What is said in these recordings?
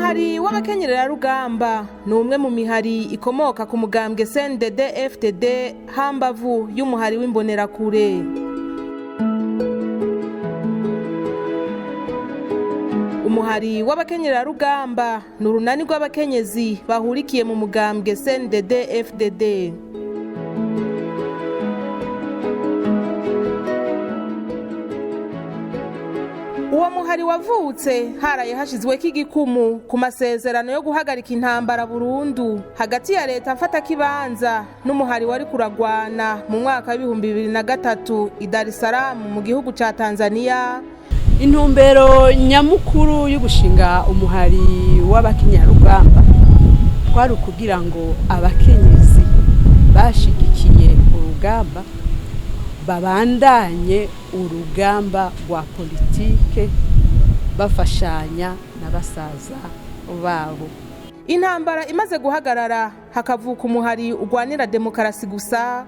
Umuhari w'abakenyererarugamba ni umwe mu mihari ikomoka ku mugambwe CNDD FDD, hambavu y'umuhari w'imbonerakure. Umuhari w'abakenyerarugamba ni urunani rw'abakenyezi bahurikiye mu mugambwe CNDD FDD. Uwo muhari wavutse haraye hashizweko igikumu ku masezerano yo guhagarika intambara burundu hagati ya leta mfatakibanza n'umuhari wari kuragwana mu mwaka w'2003 i Dar es Salaam mu gihugu ca Tanzania. Intumbero nyamukuru yo gushinga umuhari w'abakenyerarugamba kwari ukugira ngo abakenyezi bashigikiye urugamba babandanye urugamba rwa politike bafashanya na basaza babo. Intambara imaze guhagarara hakavuka umuhari urwanira demokarasi gusa,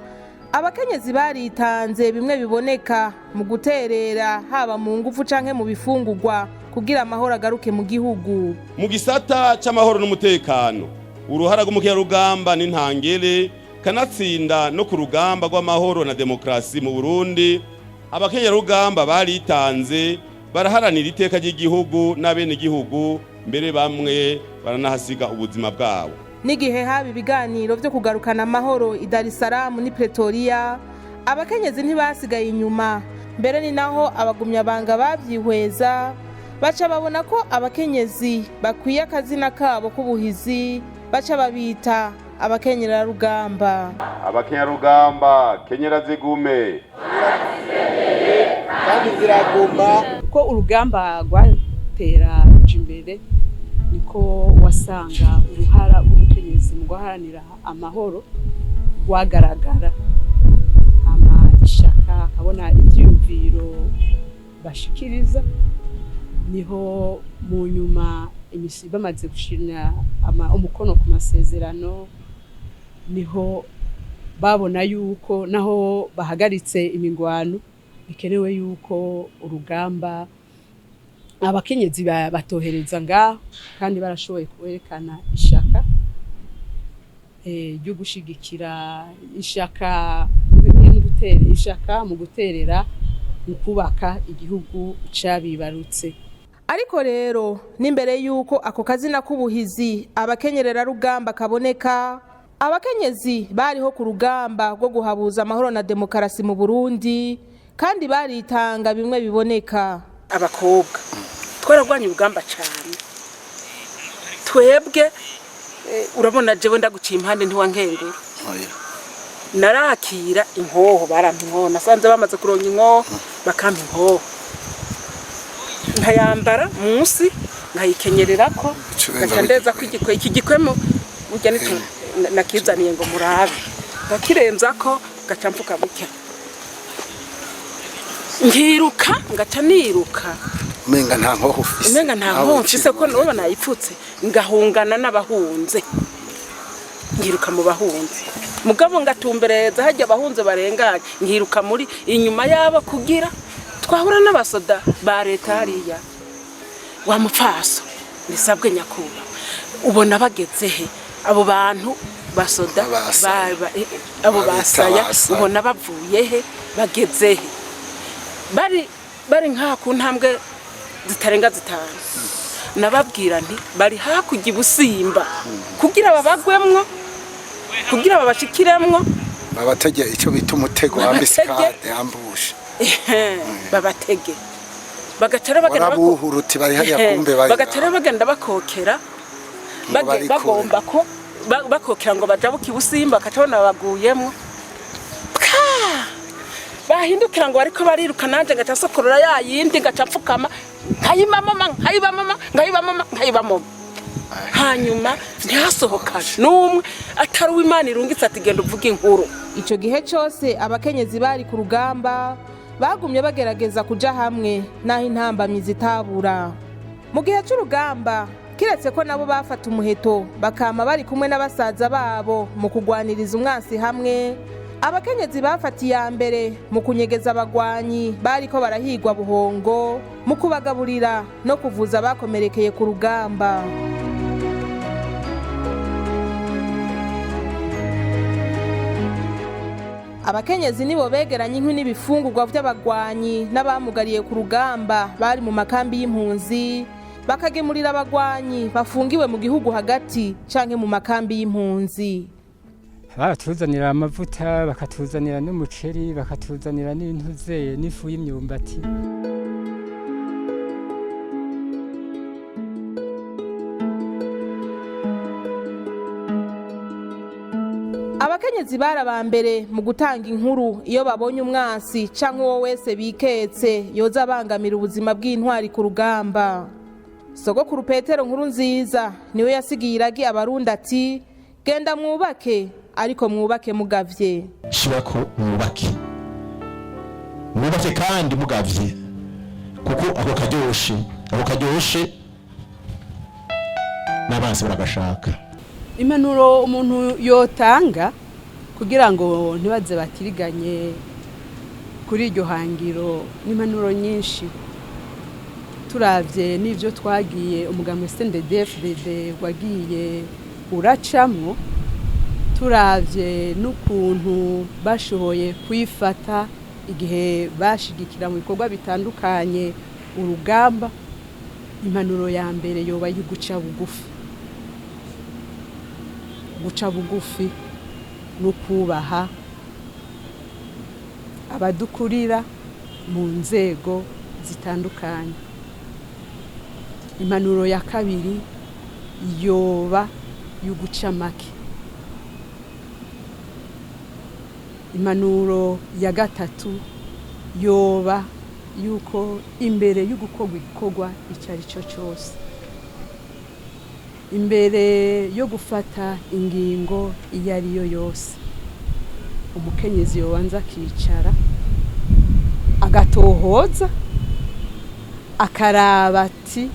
abakenyezi baritanze bimwe biboneka mu guterera, haba mu ngufu canke mu bifungurwa, kugira amahoro agaruke mu gihugu. Mu gisata c'amahoro n'umutekano, uruhara rw'umukerarugamba n'intangere kanatsinda no ku rugamba rw'amahoro na demokarasi mu Burundi, abakenyerarugamba baritanze, baraharanira iteka ry'igihugu n'abenegihugu, mbere bamwe baranahasiga ubuzima bwabo. N'igihe haba ibiganiro vyo kugarukana amahoro i Dar es Salaam n'i Pretoria, abakenyezi ntibasigaye inyuma. Mbere ni naho abagumyabanga bavyihweza baca babona ko abakenyezi bakwiye akazina kabo k'ubuhizi, baca babita abakenyerarugamba. Abakenyerarugamba, kenyera zigume kandi ziraguma. Ko urugamba rwatera ruja imbere, niko wasanga uruhara rw'umukenyezi mu guharanira amahoro rwagaragara, hama ishaka akabona ivyiyumviro bashikiriza. Niho mu nyuma imisi bamaze gushira umukono ku masezerano, niho babona yuko naho bahagaritse imigwano bikenewe yuko urugamba abakenyezi batohereza ngaho, kandi barashoboye kwerekana ishaka ryo gushigikira, ishaka no gutera ishaka mu guterera mu kubaka igihugu cabibarutse. Ariko rero n'imbere y'uko ako kazina k'ubuhizi abakenyererarugamba kaboneka, abakenyezi bariho ku rugamba rwo guhabuza amahoro na demokarasi mu Burundi, kandi baritanga bimwe biboneka. Abakobwa twararwanye urugamba cyane twebwe. Urabona jewe ndaguciye impande ntiwankengura. Narakira inkoho, barampa inkoho, nasanze bamaze kuronka inkoho, bakampa inkoho nkayambara munsi nkayikenyererako, ngaca ndeza ko igikwe, iki gikwemo burya nico nakizaniye ngo murabe, ngakirenzako, ngaca mfuka gutya, nkiruka, ngaca niruka. Umenga nta nkoho ufise. Umenga nta nkoho mfise, ko nuba nayipfutse, ngahungana n'abahunze, nkiruka mu bahunze, mugabo ngatumbereza hajya abahunze barenganye, nkiruka muri inyuma yabo kugira twahura n'abasoda ba leta hariya. Wa mupfaso, nisabwe nyakubahwa, ubona bageze he abo bantu basoda? Basaya. Abo Babita basaya. Basaya. Ubona bavuye he, bageze he? Bari nka ku ntambwe zitarenga 5. Nababwira nti bari hakurya ibusimba, kugira babagwemwo, kugira babashikiremwo. Babatege icyo bita umutego. Babatege. Ambisikade ambushe. Babatege, bagaca rero bagenda Warabuhuruti bari hariya, kumbe bari bagaca rero bagenda bakokera. Ngo bari kure. Bagomba ko bakokera ngo bajabuke ibusimba, bakaca babona babaguyemwo. Pwa! Bahindukira ngo bariko bariruka, nanje ngaca sokorora ya yindi, ngaca mfukama, nkayibamama, nkayibamama, nkayibamama, nkayibamama, hanyuma ntihasohokane n'umwe atari uw'Imana irungitse ati genda uvuge inkuru. Ico gihe cose abakenyezi bari ku rugamba bagumye bagerageza kuja hamwe, naho intambamyi zitabura mu gihe c'urugamba, kiretse ko nabo bafata umuheto bakama bari kumwe n'abasaza babo mu kugwaniriza umwansi hamwe. Abakenyezi bafata iya mbere mu kunyegeza abagwanyi bariko barahigwa buhongo, mu kubagaburira no kuvuza abakomerekeye ku rugamba. Abakenyezi nibo begeranye inkwi n'ibifungurwa vy'abagwanyi n'abamugariye ku rugamba bari mu makambi y'impunzi, bakagemurira abagwanyi bafungiwe mu gihugu hagati canke mu makambi y'impunzi. Baratuzanira amavuta, bakatuzanira n'umuceri, bakatuzanira n'intuze n'ifu y'imyumbati. Abakenyezi bari aba mbere mu gutanga inkuru iyo babonye umwansi canke uwo wese biketse yoza abangamira ubuzima bw'intwari ku rugamba. Sogokuru Petero Nkuru Nziza niwe yasigiye iragi Abarundi ati: "Genda mwubake, ariko mwubake mugavye." Shirako mwubake, mwubake kandi mugavye, kuko ako karyoshe, ako karyoshe n'abansi baragashaka. Impanuro umuntu yotanga kugira ngo ntibaze batiriganye kuri iryo hangiro n'impanuro nyinshi, turavye n'ivyo twagiye umugambwe CNDD-FDD wagiye uracamwo, turavye n'ukuntu bashoboye kwifata igihe bashigikira mu bikorwa bitandukanye urugamba, impanuro ya mbere yoba y'uguca bugufi, guca bugufi no kubaha abadukurira mu nzego zitandukanye. Impanuro ya kabiri yoba y'uguca make. Impanuro ya gatatu yoba yuko imbere y'ugukorwa igikorwa icyo ari cyo cyose, imbere yo gufata ingingo iyo ari yo yose, umukenyezi yobanza akicara, agatohoza, akaraba ati,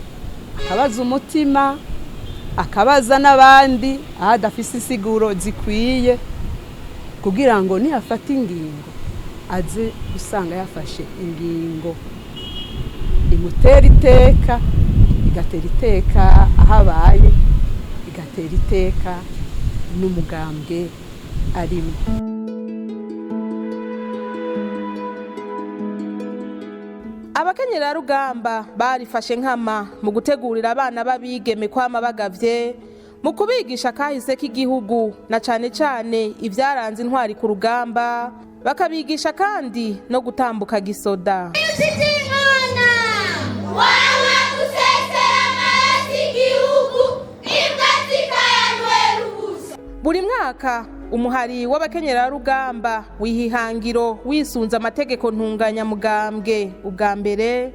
akabaza umutima, akabaza n'abandi aho adafise insiguro zikwiye, kugira ngo niyafata ingingo aze usanga yafashe ingingo imutera iteka, igatera iteka aho abaye, igatera iteka n'umugambwe arimo. Abakenyerarugamba barifashe nkama mu gutegurira abana b'abigeme kwama bagavye, mu kubigisha kahise k'igihugu na cane cane ivyaranze intwari ku rugamba, bakabigisha kandi no gutambuka gisoda. Wama gusesera amaraso igihugu, imbwa zikayanywera ubusa. Buri mwaka umuhari w'abakenyerarugamba wihihangiro wisunze amategeko ntunganyamugambwe. Ubwa mbere,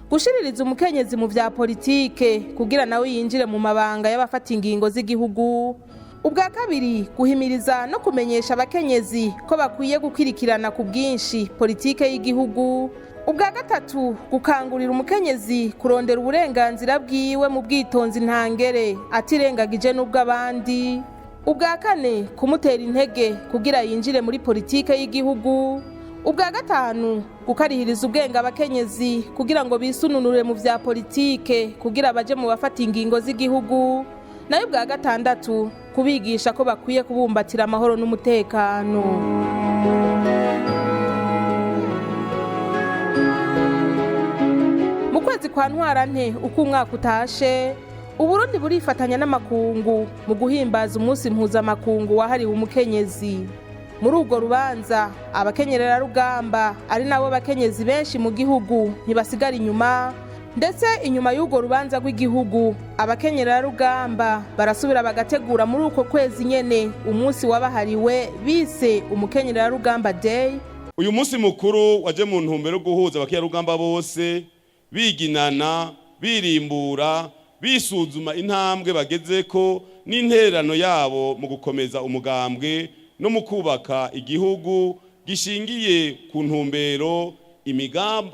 gushiririza umukenyezi mu vya politike kugira nawe yinjire mu mabanga y'abafata ingingo z'igihugu. Ubwa kabiri, guhimiriza no kumenyesha abakenyezi ko bakwiye gukwirikirana ku bwinshi politike y'igihugu. Ubwa gatatu, gukangurira umukenyezi kurondera uburenganzira bwiwe mu bwitonzi ntangere, atirengagije n'ubw'abandi. Ubwa kane, kumutera intege kugira yinjire muri politike y'igihugu. Ubwa gatanu, gukarihiriza ubwenge abakenyezi kugira ngo bisununure mu vya politike kugira baje mu bafata ingingo z'igihugu. Nayo ubwa gatandatu, kubigisha ko bakwiye kubumbatira amahoro n'umutekano. Mu kwezi kwa Ntwarante uko umwaka utashe, Uburundi burifatanya n'amakungu mu guhimbaza umunsi mpuzamakungu wahariwe umukenyezi. Muri urwo rubanza, abakenyerarugamba ari nabo bakenyezi benshi mu gihugu ntibasigara inyuma. Ndetse inyuma y'urwo rubanza rw'igihugu, abakenyerarugamba barasubira bagategura muri uko kwezi nyene umunsi wabahariwe bise Umukenyerarugamba Day. Uyu munsi mukuru waje mu ntumbero yo guhuza abakenyerarugamba bose, biginana, birimbura, bisuzuma intambwe bagezeko n'intererano yabo mu gukomeza umugambwe no mu kubaka igihugu gishingiye ku ntumbero,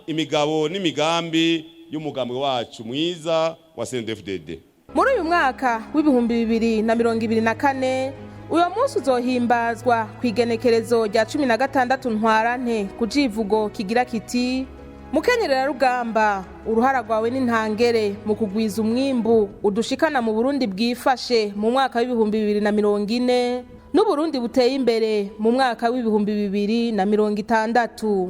imigabo n'imigambi y'umugambwe wacu mwiza wa CNDD-FDD. Muri uyu mwaka w'2024, uyo munsi uzohimbazwa ku igenekerezo rya 16 Ntwarante ku civugo kigira kiti: "Mukenyerarugamba, uruhara rwawe n'intangere mu kugwiza umwimbu udushikana mu Burundi bwifashe mu mwaka w'2040." n'Uburundi buteye imbere mu mwaka w'2060.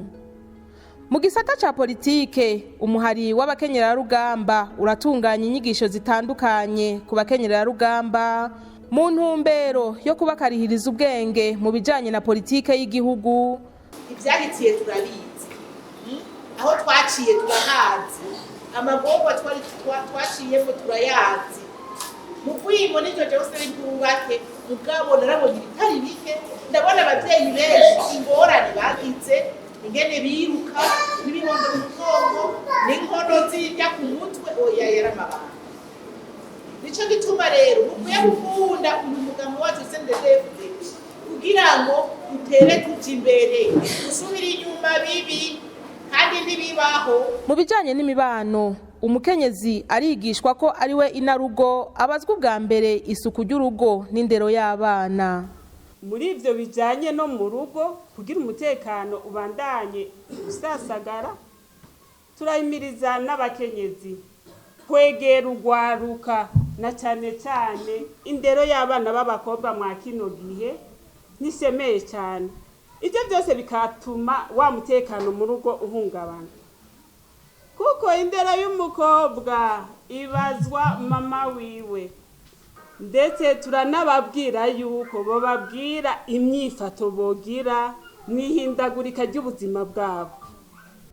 Mu gisata ca politike, umuhari w'abakenyerarugamba uratunganya inyigisho zitandukanye ku bakenyerarugamba mu ntumbero yo kubakarihiriza ubwenge mu bijanye na politike y'igihugu. Ibyahitiye turabizi. Aho twaciye turahazi, amagorwa twari twaciyemo turayazi. Mu kwimo n'icyo cyose bwubake, mugabo narabonye ibitari bike, ndabona ababyeyi benshi ingorane bagize, ingene biruka n'ibibondo mu mugongo n'inkono zirya ku mutwe. Oya, yaramabanga. Nico gituma rero mukwiye gukunda uyu mugabo wacu CNDD-FDD kugira ngo utere tuja imbere. Gusubira inyuma bibi kandi ntibibaho. Mu bijanye n'imibano, umukenyezi arigishwa ko ari we inarugo, abazwa ubwa mbere isuku ry'urugo n'indero y'abana. Muri ibyo bijyanye no mu rugo, kugira umutekano ubandanye usasagara, turahimiriza n'abakenyezi kwegera urwaruka, na cyane cyane indero y'abana b'abakobwa mwa kino gihe ntisemeye cyane. Ibyo byose bikatuma wa mutekano mu rugo uhungabana, kuko indero y'umukobwa ibazwa mama wiwe. Ndetse turanababwira yuko bababwira imyifato bogira mu ihindagurika ry'ubuzima bwabo.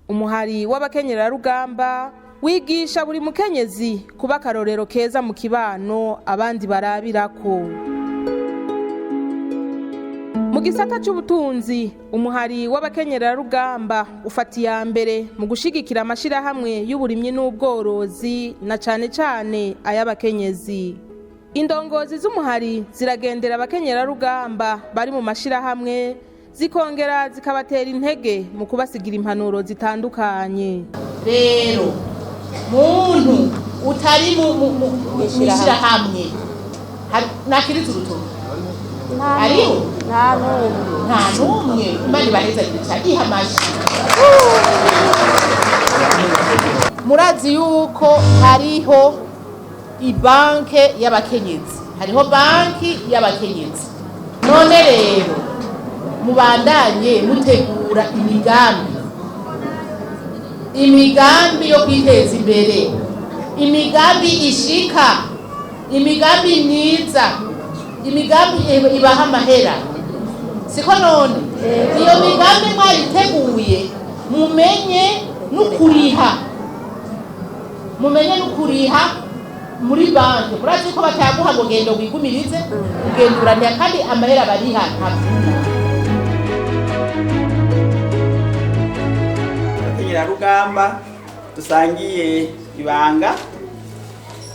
Umuhari w'abakenyerarugamba wigisha buri mukenyezi kuba akarorero keza mu kibano abandi barabirako. Mu gisata c'ubutunzi, umuhari w'abakenyerarugamba ufata iya mbere mu gushigikira amashirahamwe y'uburimyi n'ubworozi, na cane cane ay'abakenyezi. Indongozi z'umuhari ziragendera abakenyerarugamba bari mu mashirahamwe, zikongera zikabatera intege mu kubasigira impanuro zitandukanye. Rero muntu utari mu ishyirahamwe nakiriza urutoki, hariho? Nta n'umwe. Imana ibahezagire cyane, iha amashi. Murazi yuko hariho ibanke y'abakenyezi, hariho banki y'abakenyezi. None rero mubandanye mutegura imigambi, imigambi yo kwiteza imbere, imigambi ishika, imigambi myiza, imigambi ibaha amahera, siko? None iyo migambi mwayiteguye, mumenye n'ukuriha, mumenye n'ukuriha muri banki. Murazi ko bataguha ngo genda wigumirize, ugenda urariha, kandi amahera bariha ntavuna. Abakenyerarugamba dusangiye ibanga,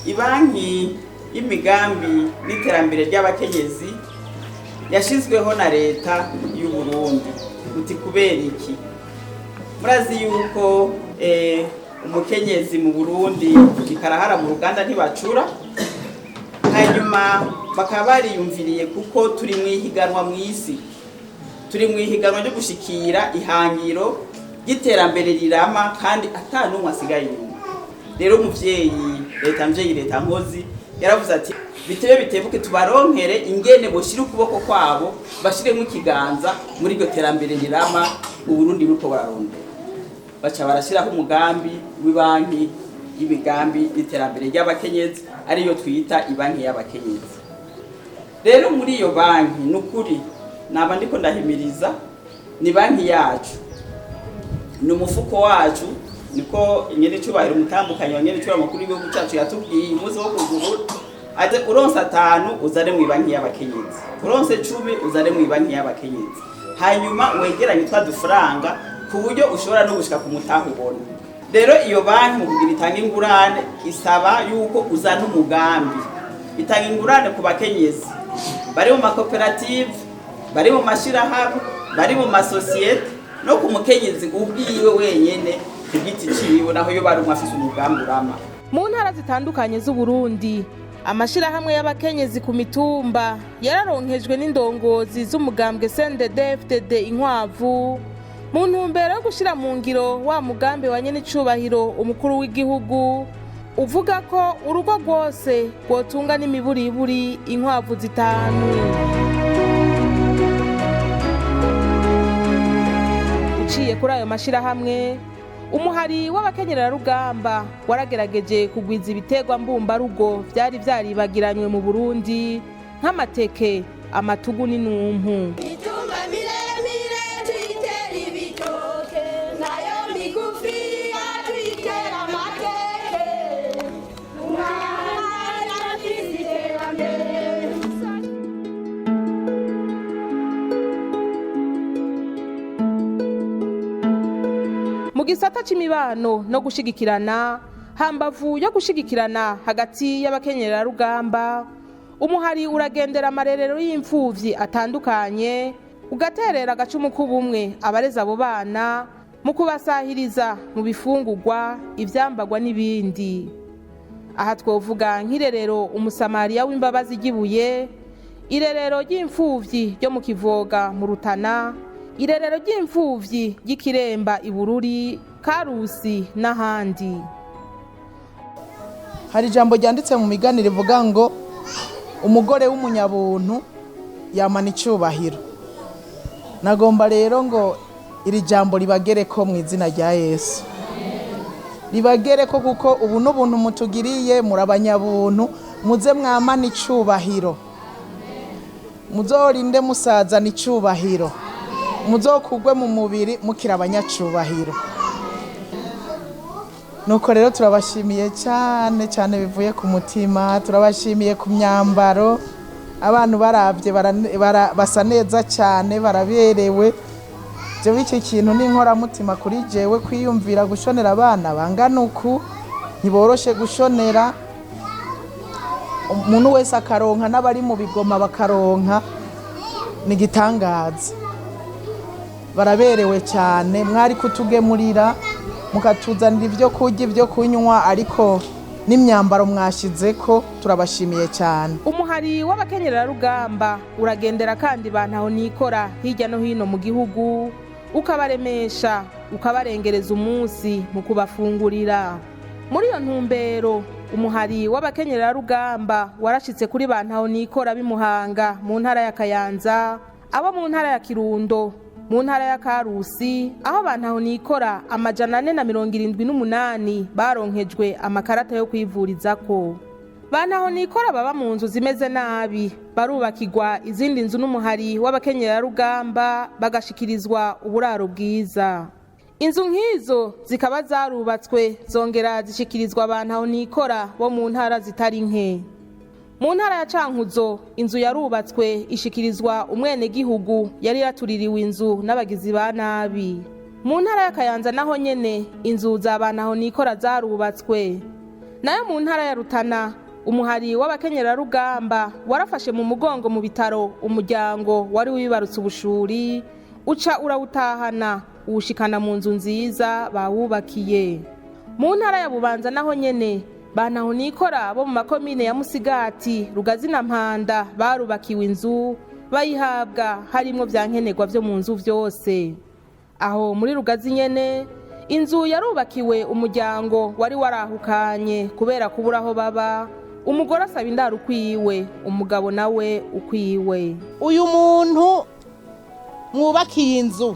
ibanki y'imigambi n'iterambere ry'abakenyezi yashyizweho na Leta y'u Burundi. Uti kubera iki? Murazi yuko umukenyezi mu Burundi ikarahara mu ruganda ntibacura. Hanyuma bakaba bariyumviriye, kuko turi mu ihiganwa mu isi, turi mu ihiganwa ryo gushikira ihangiro ry'iterambere rirama kandi ata n'umwe asigaye inyuma. Rero umuvyeyi Leta, mvyeyi Leta nkozi, yaravuze ati bitebe bitebuke tubaronkere ingene boshira ukuboko kwabo, bashiremo ikiganza muri iryo terambere rirama Uburundi buriko burarondera. Baca barashiraho umugambi w'ibanki y'imigambi y'iterambere ry'abakenyezi, ariyo twita ibanki y'abakenyezi. Rero muri iyo banki, ni ukuri naba ndiko ndahimiriza, ni banki yacu, ni umufuko wacu, niko nyene cyubahiro umutambukanyi wa nyene cyubahiro mukuru w'igihugu cyacu yatubwiye umunsi wo kugurura, ati uronse 5 uzane mu ibanki y'abakenyezi, uronse 10 uzane mu ibanki y'abakenyezi, hanyuma wegeranye twa dufaranga ku buryo ushobora no gushika ku mutahe ubona. Rero iyo banki mu kugira itanga ingurane isaba yuko uzana umugambi. Itanga ingurane ku bakenyezi bari mu makoperative, bari mu mashirahamwe, bari mu masosiyete, no ku mukenyezi ubwiwe wenyene ku giti ciwe, naho iyo bari umwe afise umugambi urama. Mu ntara zitandukanye z'Uburundi, amashirahamwe y'abakenyezi ku mitumba yararonkejwe n'indongozi z'umugambwe CNDD-FDD inkwavu, mu ntumbero yo gushyira mu ngiro wa mugambi wa nyen'icubahiro umukuru w'igihugu uvuga ko urugo rwose rwotunga n'imiburiburi inkwavu 5. kuri ayo mashirahamwe, umuhari w'abakenyerarugamba waragerageje kugwiza ibiterwa mbumbarugo vyari vyaribagiranywe mu Burundi nk'amateke, amatugu n'inumpu. Imitumba miremire tuyitera ibitoke, nayo migufiya tuyitera amateke. Umwana arafise iterambere. Mu gisata c'imibano no gushigikirana, hambavu yo gushigikirana hagati y'abakenyerarugamba, umuhari uragendera amarerero y'imfuvyi atandukanye, ugaterera agacumu k'ubumwe abareza abo bana mu kubasahiriza mu bifungurwa, ivyambagwa n'ibindi. Aha twovuga nk'irerero Umusamariya w'Imbabazi ry'Ibuye, irerero ry'imfuvyi ryo mu Kivoga mu Rutana, irerero ry'imfuvyi ry'Ikiremba i Bururi, Karusi n'ahandi. Hari ijambo ryanditse mu migani rivuga ngo umugore w'umunyabuntu yamana icyubahiro. Nagomba rero ngo iri jambo ribagere ko mu izina rya Yesu, ribagere ko, kuko ubu n'ubuntu mutugiriye. Muri abanyabuntu, muze mwamana icyubahiro, muzorinde musazana icyubahiro, muzokugwe mu mubiri mukiri abanyacyubahiro. Nuko rero turabashimiye cyane cyane bivuye ku mutima. Turabashimiye ku myambaro, abantu barabye basa neza cyane, baraberewe. Jewe iki kintu ni inkoramutima kuri jewe, kwiyumvira gushonera abana bangana uku. Ntiboroshe gushonera umuntu wese akaronka, n'abari mu bigoma bakaronka, ni igitangaza. Baraberewe cyane. Mwari kutugemurira, mukatuzanira ibyo kurya, ibyo kunywa, ariko n'imyambaro mwashize ko, turabashimiye cyane. Umuhari w'abakenyerarugamba uragendera kandi bantaho nikora hirya no hino mu gihugu, ukabaremesha, ukabarengereza umunsi mu kubafungurira. Muri iyo ntumbero, umuhari w'abakenyerarugamba warashitse kuri bantaho nikora b'imuhanga mu ntara ya Kayanza, abo mu ntara ya Kirundo, mu ntara ya Karusi, aho bantaho nikora 478 baronkejwe amakarata yo kwivurizako. Bantaho nikora baba mu nzu zimeze nabi barubakirwa izindi nzu n'umuhari w'abakenyerarugamba, bagashikirizwa uburaro bwiza. Inzu nk'izo zikaba zarubatswe zongera zishikirizwa abantu nikora bo mu ntara zitari nke. Mu ntara ya Cankuzo, inzu yarubatswe ishikirizwa umwenegihugu yari yatuririwe inzu n'abagizi ba nabi. Mu ntara ya Kayanza naho nyene inzu z'abantu nikora zarubatswe. Nayo mu ntara ya Rutana, umuhari w'abakenyerarugamba warafashe mu mugongo mu bitaro umuryango wari wibarutse ubushuri, uca urawutahana uwushikana mu nzu nziza bawubakiye. Mu ntara ya Bubanza naho nyene bantaho nikora bo mu makomine ya Musigati, Rugazi na Mpanda barubakiwe inzu, bayihabwa harimwo vya nkenerwa vyo mu nzu vyose. Aho muri Rugazi nyene, inzu yarubakiwe umuryango wari warahukanye kubera kubura aho baba, umugore asaba indaro ukwiwe, umugabo nawe ukwiwe. Uyu muntu mwubakiye inzu,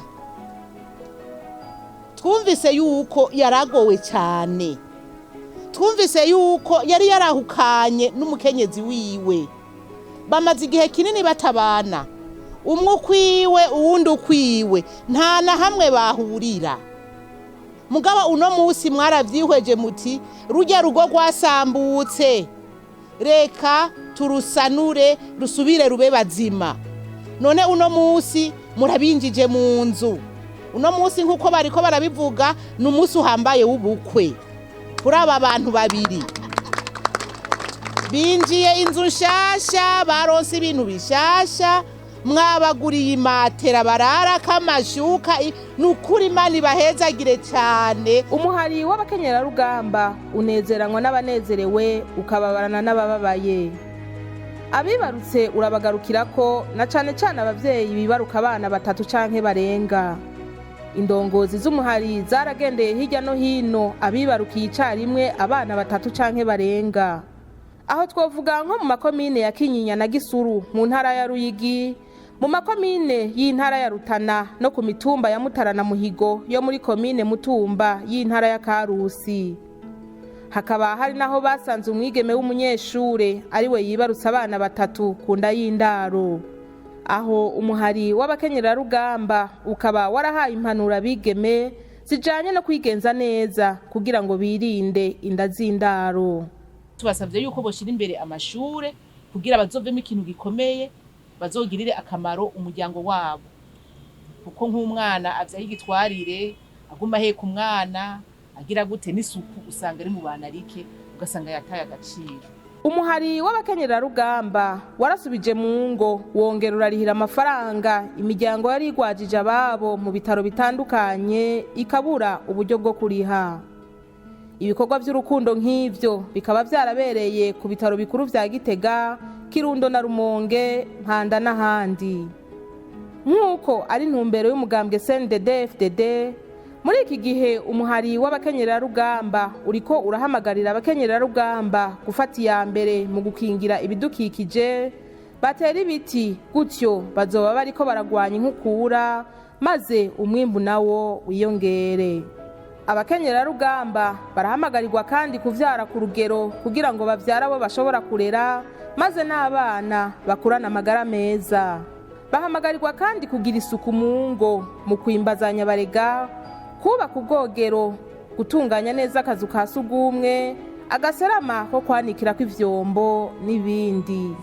twumvise yuko yaragowe cyane, twumvise yuko yari yarahukanye n'umukenyezi wiwe, bamaze igihe kinini batabana, umwe ukwiwe uwundi ukwiwe, nta na hamwe bahurira. Mugabo uno munsi mwarabyihweje muti rujya rugo rwasambutse, reka turusanure rusubire rube bazima. None uno munsi murabinjije mu nzu. Uno munsi, nk'uko bariko barabivuga, ni umunsi uhambaye w'ubukwe kuri aba bantu babiri binjiye inzu nshasha, baronse ibintu bishasha, mwabaguriye imatera bararako, amashuka. Ni ukuri Imana ibahezagire cyane. Umuhari w'abakenyerarugamba unezeranwa n'abanezerewe, ukababarana n'abababaye. Abibarutse urabagarukirako, na cane cane abavyeyi bibaruka abana batatu canke barenga. Indongozi z'umuhari zaragendeye hirya no hino abibarukiye icarimwe abana batatu canke barenga. Aho twovuga nko mu makomine ya Kinyinya na Gisuru mu ntara ya Ruyigi, Mu makomine y'intara ya Rutana no ku mitumba ya Mutara na Muhigo yo muri komine Mutumba y'intara ya Karusi, hakaba hari naho basanze umwigeme w'umunyeshure ariwe yibarutse abana batatu ku nda y'indaro. Aho umuhari w'abakenyerarugamba ukaba warahaye impanuro abigeme zijanye no kwigenza neza kugira ngo birinde inda z'indaro. Tubasabye yuko boshyira imbere amashure kugira bazovemo ikintu gikomeye, bazogirire akamaro umuryango wabo, kuko nk'umwana avyaye igitwarire, aguma aheka umwana, agira gute, n'isuku usanga ari mu bana rike, ugasanga yataye agaciro. Umuhari w'abakenyerarugamba warasubije mu ngo, wongera urarihira amafaranga imiryango yari igwajije ababo mu bitaro bitandukanye ikabura uburyo bwo kuriha. Ibikorwa by'urukundo nk'ivyo bikaba vyarabereye ku bitaro bikuru vya Gitega, Kirundo na Rumonge, Mpanda n'ahandi. Nk'uko ari intumbero y'umugambwe CNDD FDD, muri iki gihe umuhari w'abakenyerarugamba uriko urahamagarira abakenyerarugamba gufata iya mbere mu gukingira ibidukikije, batera ibiti, gutyo bazoba bariko baragwanya inkukura, maze umwimbu nawo wiyongere. Abakenyerarugamba barahamagarirwa kandi kuvyara ku rugero kugira ngo bavyare abo bashobora kurera, maze n'abana bakurane amagara meza. Bahamagarirwa kandi kugira isuku mu ngo, mu kwimbazanya barega, kubaka ubwogero, gutunganya neza akazu ka sugumwe, agaserama ko kwanikirako ivyombo n'ibindi.